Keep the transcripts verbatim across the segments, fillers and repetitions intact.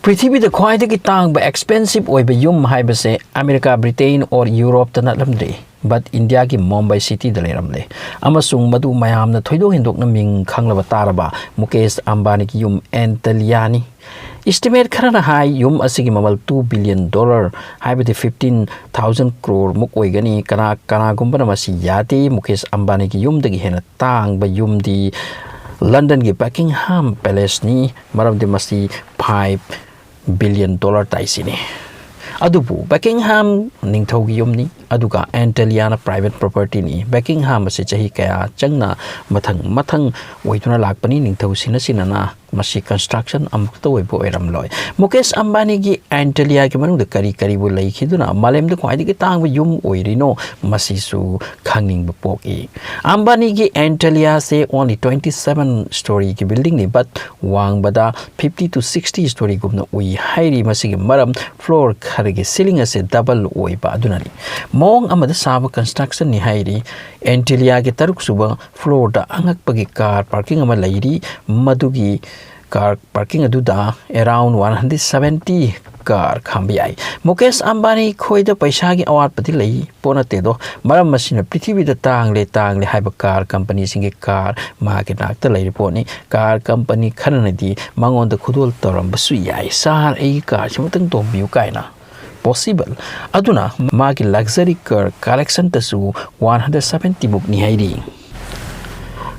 ꯄ꯭ꯔꯤꯊꯤꯕꯤꯗ ꯈ꯭ꯋꯥꯏꯗꯒꯤ ꯇꯥꯡꯕ, expensive ꯑꯣꯏꯕ ꯌꯨꯝ ꯍꯥꯏꯕꯁꯦ ꯑꯃꯦꯔꯤꯀꯥ, ꯕ꯭ꯔꯤꯇꯦꯟ or ꯌꯨꯔꯣꯞꯇ ꯅꯠꯂꯝꯗ꯭ꯔꯤ, but ꯏꯟꯗꯤꯌꯥꯒꯤ ꯃꯨꯝꯕꯥꯏ ꯁꯤꯇꯤꯗ ꯂꯩꯔꯝꯂꯦ꯫ ꯑꯃꯁꯨꯡ ꯃꯗꯨ ꯃꯌꯥꯝꯅ ꯊꯣꯏꯗꯣꯛ ꯍꯦꯟꯗꯣꯛꯅ ꯃꯤꯡ ꯈꯪꯂꯕ ꯇꯥꯔꯕ ꯃꯨꯀꯦꯁ ꯑꯝꯕꯥꯅꯤꯒꯤ ꯌꯨꯝ ꯑꯦꯟꯇꯂꯤꯌꯥꯅꯤ꯫ Estimate ꯈꯔꯅ ꯍꯥꯏ, ꯌꯨꯝ ꯑꯁꯤꯒꯤ ꯃꯃꯜ two billion dollar, ꯍꯥꯏꯕꯗꯤ fifteen thousand crore ꯃꯨꯛ ꯑꯣꯏꯒꯅꯤ꯫ ꯀꯅꯥ, ꯀꯅꯥꯒꯨꯝꯕꯅ ꯃꯁꯤ ꯌꯥꯗꯦ꯫ ꯃꯨꯀꯦꯁ ꯑꯝꯕꯥꯅꯤꯒꯤ ꯌꯨꯝꯗꯒꯤ ꯍꯦꯟꯅ ꯇꯥꯡꯕ ꯌꯨꯝꯗꯤ ꯂꯟꯗꯟꯒꯤ Buckingham Palaceꯅꯤ, ꯃꯔꯝꯗꯤ ꯃꯁꯤ five billion dollar ꯇꯥꯏꯁꯤꯅꯤ꯫ ꯑꯗꯨꯕꯨ Buckingham ꯅꯤꯡꯊꯧꯒꯤ ꯌꯨꯝꯅꯤ, ꯑꯗꯨꯒ ꯑꯦꯟꯇꯦꯂꯤꯌꯥꯅ private propertyꯅꯤ꯫ Buckingham ꯑꯁꯤ ꯆꯍꯤ ꯀꯌꯥ ꯆꯪꯅ ꯃꯊꯪ ꯃꯊꯪ ꯑꯣꯏꯗꯨꯅ ꯂꯥꯛꯄꯅꯤ, ꯅꯤꯡꯊꯧ ꯁꯤꯟꯅ ꯁꯤꯟꯅꯅ꯫ ꯃꯁꯤ construction ꯑꯃꯈꯛꯇ ꯑꯣꯏꯕ ꯑꯣꯏꯔꯝꯂꯣꯏ꯫ ꯃꯨꯀꯦꯁ ꯑꯝꯕꯥꯅꯤꯒꯤ ꯑꯦꯟꯇꯦꯂꯤꯌꯥꯒꯤ ꯃꯅꯨꯡꯗ ꯀꯔꯤ ꯀꯔꯤꯕꯨ ꯂꯩꯈꯤꯗꯨꯅ ꯃꯥꯂꯦꯝꯗ ꯈ꯭ꯋꯥꯏꯗꯒꯤ ꯇꯥꯡꯕ ꯌꯨꯝ ꯑꯣꯏꯔꯤꯅꯣ, ꯃꯁꯤꯁꯨ ꯈꯪꯅꯤꯡꯕ ꯄꯣꯛꯏ꯫ ꯑꯝꯕꯥꯅꯤꯒꯤ ꯑꯦꯟꯇꯦꯂꯤꯌꯥꯁꯦ only twenty seven storyꯒꯤ buildingꯅꯤ, but ꯋꯥꯡꯕꯗ fifty to sixty storyꯒꯨꯝꯅ ꯎꯏ ꯍꯥꯏꯔꯤ꯫ ꯃꯁꯤꯒꯤ ꯃꯔꯝ floor ꯈꯔꯒꯤ ceiling ꯑꯁꯤ double ꯑꯣꯏꯕ ꯑꯗꯨꯅꯅꯤ꯫ ꯃꯑꯣꯡ ꯑꯃꯗ ꯁꯥꯕ constructionꯅꯤ ꯍꯥꯏꯔꯤ꯫ ꯑꯦꯟꯇꯦꯂꯤꯌꯥꯒꯤ ꯇꯔꯨꯛꯁꯨꯕ floorꯗ ꯑꯉꯛꯄꯒꯤ car parking ꯑꯃ ꯂꯩꯔꯤ꯫ ꯃꯗꯨꯒꯤ car parking ꯑꯗꯨꯗ around one hundred seventy car ꯈꯥꯝꯕ ꯌꯥꯏ꯫ ꯃꯨꯀꯦꯁ ꯑꯝꯕꯥꯅꯤ ꯈꯣꯏꯗ ꯄꯩꯁꯥꯒꯤ ꯑꯋꯥꯠꯄꯗꯤ ꯂꯩ ꯄꯣꯠ ꯅꯠꯇꯦꯗꯣ, ꯃꯔꯝ ꯑꯁꯤꯅ ꯄ꯭ꯔꯤꯊꯤꯕꯤꯗ ꯇꯥꯡꯂꯦ ꯇꯥꯡꯂꯦ ꯍꯥꯏꯕ car companyꯁꯤꯡꯒꯤ car ꯃꯥꯒꯤ ꯅꯥꯛꯇ ꯂꯩꯔꯤ ꯄꯣꯠꯅꯤ꯫ Car company ꯈꯔꯅꯗꯤ ꯃꯉꯣꯟꯗ ꯈꯨꯗꯣꯜ ꯇꯧꯔꯝꯕꯁꯨ ꯌꯥꯏ, "Sir, ꯑꯩꯒꯤ carꯁꯤ ꯑꯃꯇꯪ ꯇꯣꯡꯕꯤꯌꯨ" ꯀꯥꯏꯅ꯫ Possible꯫ ꯑꯗꯨꯅ ꯃꯥꯒꯤ luxury car collectionꯇꯁꯨ one hundred seventy ꯃꯨꯛꯅꯤ ꯍꯥꯏꯔꯤ꯫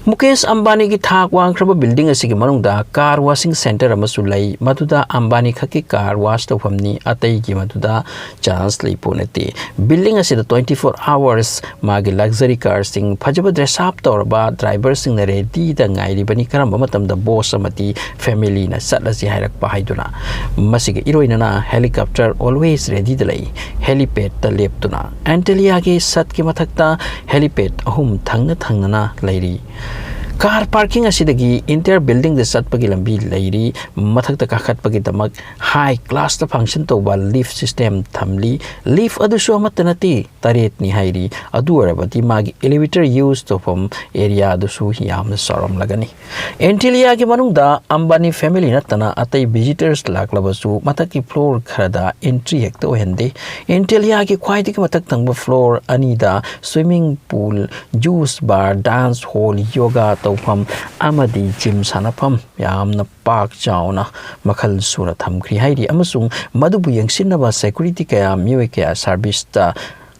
ꯃꯨꯀꯦꯁ ꯑꯝꯕꯥꯅꯤꯒꯤ ꯊꯥꯛ ꯋꯥꯡꯈ꯭ꯔꯕ building ꯑꯁꯤꯒꯤ ꯃꯅꯨꯡꯗ car washing centre ꯑꯃꯁꯨ ꯂꯩ, ꯃꯗꯨꯗ ꯑꯝꯕꯥꯅꯤ ꯈꯛꯀꯤ car wash ꯇꯧꯐꯝꯅꯤ, ꯑꯇꯩꯒꯤ ꯃꯗꯨꯗ chance ꯂꯩ ꯄꯣꯠ ꯅꯠꯇꯦ꯫ Building ꯑꯁꯤꯗ twenty four hours ꯃꯥꯒꯤ luxury carꯁꯤꯡ, ꯐꯖꯕ dress up ꯇꯧꯔꯕ driverꯁꯤꯡꯅ readyꯗ ꯉꯥꯏꯔꯤꯕꯅꯤ, ꯀꯔꯝꯕ ꯃꯇꯝꯗ boss ꯑꯃꯗꯤ familyꯅ ꯆꯠꯂꯁꯤ ꯍꯥꯏꯔꯛꯄ ꯍꯥꯏꯗꯨꯅ꯫ ꯃꯁꯤꯒ ꯏꯔꯣꯏꯅꯅ helicopter always readyꯗ ꯂꯩ, helipadꯇ ꯂꯦꯞꯇꯨꯅ꯫ ꯑꯦꯟꯇꯦꯂꯤꯌꯥꯒꯤ ꯁꯠꯀꯤ ꯃꯊꯛꯇ helipad ꯑꯍꯨꯝ ꯊꯪꯅ ꯊꯪꯅꯅ ꯂꯩꯔꯤ꯫ Car parking ꯑꯁꯤꯗꯒꯤ entire buildingꯗ ꯆꯠꯄꯒꯤ ꯂꯝꯕꯤ ꯂꯩꯔꯤ꯫ ꯃꯊꯛꯇ ꯀꯥꯈꯠꯄꯒꯤꯗꯃꯛ high classꯇ function ꯇꯧꯕ lift system ꯊꯝꯂꯤ꯫ Lift ꯑꯗꯨꯁꯨ ꯑꯃꯠꯇ ꯅꯠꯇꯦ, ꯇꯔꯦꯠꯅꯤ ꯍꯥꯏꯔꯤ꯫ ꯑꯗꯨ ꯑꯣꯏꯔꯕꯗꯤ ꯃꯥꯒꯤ elevator use ꯇꯧꯐꯝ area ꯑꯗꯨꯁꯨ ꯌꯥꯝꯅ ꯆꯥꯎꯔꯝꯂꯒꯅꯤ꯫ Antalyaꯒꯤ ꯃꯅꯨꯡꯗ ꯑꯝꯕꯥꯅꯤ family ꯅꯠꯇꯅ ꯑꯇꯩ visitors ꯂꯥꯛꯂꯕꯁꯨ ꯃꯊꯛꯀꯤ floor ꯈꯔꯗ entry ꯍꯦꯛꯇ ꯑꯣꯏꯍꯟꯗꯦ꯫ Antalyaꯒꯤ ꯈ꯭ꯋꯥꯏꯗꯒꯤ ꯃꯊꯛ ꯊꯪꯕ floor ꯑꯅꯤꯗ swimming pool, juice bar, dance hall, yoga ꯇꯧꯐꯝ ꯑꯃꯗꯤ gym ꯁꯥꯟꯅꯐꯝ ꯌꯥꯝꯅ ꯄꯥꯛ ꯆꯥꯎꯅ ꯃꯈꯜ ꯁꯨꯅ ꯊꯝꯈ꯭ꯔꯤ ꯍꯥꯏꯔꯤ, ꯑꯃꯁꯨꯡ ꯃꯗꯨꯕꯨ ꯌꯦꯡꯁꯤꯟꯅꯕ security ꯀꯌꯥ, ꯃꯤꯑꯣꯏ ꯀꯌꯥ serviceꯇ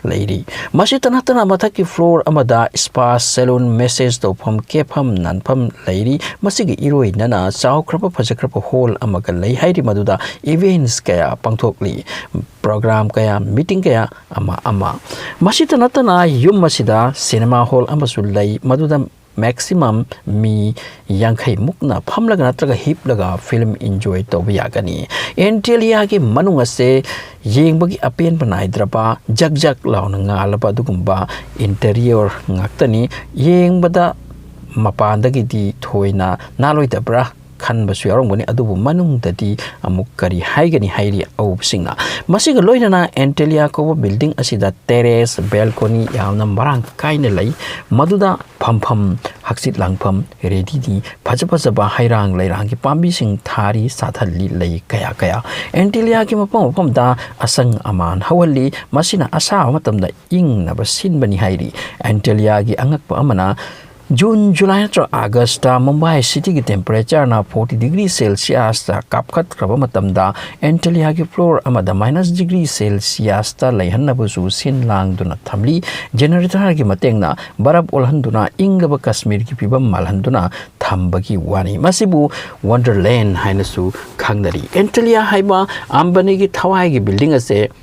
ꯂꯩꯔꯤ꯫ ꯃꯁꯤꯇ ꯅꯠꯇꯅ ꯃꯊꯛꯀꯤ floor ꯑꯃꯗ spa, salon, massage ꯇꯧꯐꯝ, ꯀꯦꯐꯝ, ꯅꯥꯟꯐꯝ ꯂꯩꯔꯤ꯫ ꯃꯁꯤꯒ ꯏꯔꯣꯏꯅꯅ ꯆꯥꯎꯈ꯭ꯔꯕ ꯐꯖꯈ꯭ꯔꯕ hall ꯑꯃꯒ ꯂꯩ ꯍꯥꯏꯔꯤ, ꯃꯗꯨꯗ events ꯀꯌꯥ ꯄꯥꯡꯊꯣꯛꯂꯤ, program ꯀꯌꯥ, meeting ꯀꯌꯥ ꯑꯃ ꯑꯃ꯫ ꯃꯁꯤꯇ ꯅꯠꯇꯅ ꯌꯨꯝ ꯑꯁꯤꯗ cinema hall ꯑꯃꯁꯨ ꯂꯩ, ꯃꯗꯨꯗ maximum ꯃꯤ ꯌꯥꯡꯈꯩ ꯃꯨꯛꯅ ꯐꯝꯂꯒ ꯅꯠꯇ꯭ꯔꯒ ꯍꯤꯞꯂꯒ film enjoy ꯇꯧꯕ ꯌꯥꯒꯅꯤ꯫ Antalyaꯒꯤ ꯃꯅꯨꯡ ꯑꯁꯦ ꯌꯦꯡꯕꯒꯤ ꯑꯄꯦꯟꯕ ꯅꯥꯏꯗ꯭ꯔꯕ, ꯖꯛ ꯖꯛ ꯂꯥꯎꯅ ꯉꯥꯜꯂꯕ ꯑꯗꯨꯒꯨꯝꯕ interior ꯉꯥꯛꯇꯅꯤ꯫ ꯌꯦꯡꯕꯗ ꯃꯄꯥꯟꯗꯒꯤꯗꯤ ꯊꯣꯏꯅ ꯅꯥꯜꯂꯣꯏꯗꯕ꯭ꯔꯥ ꯈꯟꯕꯁꯨ ꯌꯥꯎꯔꯝꯒꯅꯤ, ꯑꯗꯨꯕꯨ ꯃꯅꯨꯡꯗꯗꯤ ꯑꯃꯨꯛ ꯀꯔꯤ ꯍꯥꯏꯒꯅꯤ ꯍꯥꯏꯔꯤ ꯑꯎꯕꯁꯤꯡꯅ꯫ ꯃꯁꯤꯒ ꯂꯣꯏꯅꯅ Antalya ꯀꯧꯕ building ꯑꯁꯤꯗ terrace, balcony ꯌꯥꯝꯅ ꯃꯔꯥꯡ ꯀꯥꯏꯅ ꯂꯩ, ꯃꯗꯨꯗ ꯐꯝꯐꯝ, ꯍꯛꯆꯤꯠ ꯂꯥꯡꯐꯝ readyꯅꯤ꯫ ꯐꯖ ꯐꯖꯕ ꯍꯩꯔꯥꯡ ꯂꯩꯔꯥꯡꯒꯤ ꯄꯥꯝꯕꯤꯁꯤꯡ ꯊꯥꯔꯤ, ꯁꯥꯠꯍꯜꯂꯤ, ꯂꯩ ꯀꯌꯥ ꯀꯌꯥ꯫ Antalyaꯒꯤ ꯃꯐꯝ ꯃꯐꯝꯗ ꯑꯁꯪ ꯑꯃꯥꯟ ꯍꯧꯍꯜꯂꯤ, ꯃꯁꯤꯅ ꯑꯁꯥꯕ ꯃꯇꯝꯗ ꯏꯪꯅꯕ ꯁꯤꯟꯕꯅꯤ ꯍꯥꯏꯔꯤ꯫ Antalyaꯒꯤ ꯑꯉꯛꯄ ꯑꯃꯅ, June, July ꯅꯠꯇ꯭ꯔꯒ Augustꯇ ꯃꯨꯝꯕꯥꯏ cityꯒꯤ temperatureꯅ forty degree Celsiusꯇ ꯀꯥꯞꯈꯠꯈ꯭ꯔꯕ ꯃꯇꯝꯗ, Antalyaꯒꯤ floor ꯑꯃꯗ minus degree Celsiusꯇ ꯂꯩꯍꯟꯅꯕꯁꯨ ꯁꯤꯟ ꯂꯥꯡꯗꯨꯅ ꯊꯝꯂꯤ꯫ Generatorꯒꯤ ꯃꯇꯦꯡꯅ ꯕꯔꯞ ꯑꯣꯜꯍꯟꯗꯨꯅ ꯏꯪꯂꯕ ꯀꯥꯁꯃꯤꯔꯒꯤ ꯐꯤꯕꯝ ꯃꯥꯜꯍꯟꯗꯨꯅ ꯊꯝꯕꯒꯤ ꯋꯥꯅꯤ꯫ ꯃꯁꯤꯕꯨ Wonderland ꯍꯥꯏꯅꯁꯨ ꯈꯪꯅꯔꯤ꯫ Antalya ꯍꯥꯏꯕ ꯑꯝꯕꯥꯅꯤꯒꯤ ꯊꯋꯥꯏꯒꯤ building ꯑꯁꯦ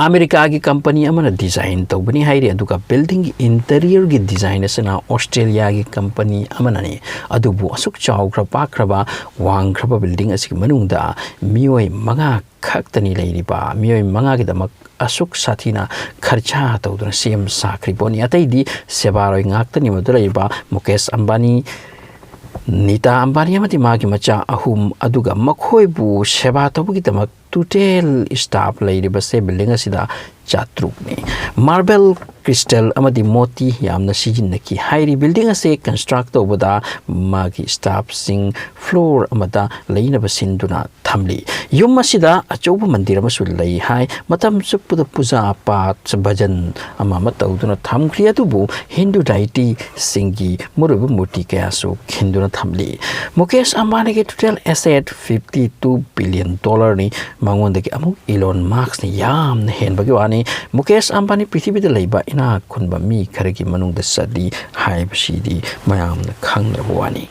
ꯑꯃꯦꯔꯤꯀꯥꯒꯤ ꯀꯝꯄꯅꯤ ꯑꯃꯅ ꯗꯤꯖꯥꯏꯟ ꯇꯧꯕꯅꯤ ꯍꯥꯏꯔꯤ, ꯑꯗꯨꯒ ꯕꯤꯜꯗꯤꯡꯒꯤ ꯏꯟꯇꯔꯤꯌꯔꯒꯤ ꯗꯤꯖꯥꯏꯟ ꯑꯁꯤꯅ ꯑꯣꯁꯇ꯭ꯔꯦꯂꯤꯌꯥꯒꯤ ꯀꯝꯄꯅꯤ ꯑꯃꯅꯅꯤ꯫ ꯑꯗꯨꯕꯨ ꯑꯁꯨꯛ ꯆꯥꯎꯈ꯭ꯔ ꯄꯥꯛꯈ꯭ꯔꯕ ꯋꯥꯡꯈ꯭ꯔꯕ ꯕꯤꯜꯗꯤꯡ ꯑꯁꯤꯒꯤ ꯃꯅꯨꯡꯗ ꯃꯤꯑꯣꯏ ꯃꯉꯥ ꯈꯛꯇꯅꯤ ꯂꯩꯔꯤꯕ꯫ ꯃꯤꯑꯣꯏ ꯃꯉꯥꯒꯤꯗꯃꯛ ꯑꯁꯨꯛ ꯁꯥꯊꯤꯅ ꯈꯔꯆꯥ ꯇꯧꯗꯨꯅ ꯁꯦꯝ ꯁꯥꯈ꯭ꯔꯤꯕꯣꯠꯅꯤ꯫ ꯑꯇꯩꯗꯤ ꯁꯦꯕꯥꯔꯣꯏ ꯉꯥꯛꯇꯅꯤ꯫ ꯃꯗꯨꯗ ꯂꯩꯔꯤꯕ ꯃꯨꯀꯦꯁ ꯑꯝꯕꯥꯅꯤ, ꯅꯤꯇꯥ ꯑꯝꯕꯥꯅꯤ ꯑꯃꯗꯤ ꯃꯥꯒꯤ ꯃꯆꯥ ꯑꯍꯨꯝ, ꯑꯗꯨꯒ ꯃꯈꯣꯏꯕꯨ ꯁꯦꯕꯥ ꯇꯧꯕꯒꯤꯗꯃꯛ ꯇꯣꯇꯦꯜ ꯁ꯭ꯇꯥꯐ ꯂꯩꯔꯤꯕꯁꯦ ꯕꯤꯜꯗꯤꯡ ꯑꯁꯤꯗ ꯆꯥꯇ꯭ꯔꯨꯛꯅꯤ꯫ ꯃꯥꯔꯕꯜ, ꯀ꯭ꯔꯤꯁꯇꯦꯜ ꯑꯃꯗꯤ ꯃꯣꯇꯤ ꯌꯥꯝꯅ ꯁꯤꯖꯤꯟꯅꯈꯤ ꯍꯥꯏꯔꯤ꯫ ꯕꯤꯜꯗꯤꯡ ꯑꯁꯦ ꯀꯟꯁꯇ꯭ꯔꯛ ꯇꯧꯕꯗ ꯃꯥꯒꯤ ꯁ꯭ꯇꯥꯐꯁꯤꯡ ꯐ꯭ꯂꯣꯔ ꯑꯃꯗ ꯂꯩꯅꯕ ꯁꯤꯟꯗꯨꯅ ꯊꯝꯂꯤ꯫ ꯌꯨꯝ ꯑꯁꯤꯗ ꯑꯆꯧꯕ ꯃꯟꯗꯤꯔ ꯑꯃꯁꯨ ꯂꯩ ꯍꯥꯏ꯫ ꯃꯇꯝ ꯆꯨꯞꯄꯗ ꯄꯨꯖꯥ ꯄꯥꯠ, ꯚꯖꯟ ꯑꯃ ꯑꯃ ꯇꯧꯗꯨꯅ ꯊꯝꯈ꯭ꯔꯤ꯫ ꯑꯗꯨꯕꯨ ꯍꯤꯟꯗꯨ ꯗꯥꯏꯇꯤꯁꯤꯡꯒꯤ ꯃꯔꯨꯑꯣꯏꯕ ꯃꯨꯔꯇꯤ ꯀꯌꯥꯁꯨ ꯈꯤꯟꯗꯨꯅ ꯊꯝꯂꯤ꯫ ꯃꯨꯀꯦꯁ ꯑꯝꯕꯥꯅꯤꯒꯤ total asset fifty two billion ꯗꯣꯂꯔꯅꯤ꯫ ꯃꯉꯣꯟꯗꯒꯤ ꯑꯃꯨꯛ ꯏꯂꯣꯟ ꯃꯥꯛꯁꯅ ꯌꯥꯝꯅ ꯍꯦꯟꯕꯒꯤ ꯋꯥꯅꯤ꯫ ꯃꯨꯀꯦꯁ ꯑꯝꯕꯥꯅꯤ ꯄ꯭ꯔꯤꯊꯤꯕꯤꯗ ꯂꯩꯕ ꯏꯅꯥꯛ ꯈꯨꯟꯕ ꯃꯤ ꯈꯔꯒꯤ ꯃꯅꯨꯡꯗ ꯆꯜꯂꯤ ꯍꯥꯏꯕꯁꯤꯗꯤ ꯃꯌꯥꯝꯅ ꯈꯪꯅꯔꯕ ꯋꯥꯅꯤ꯫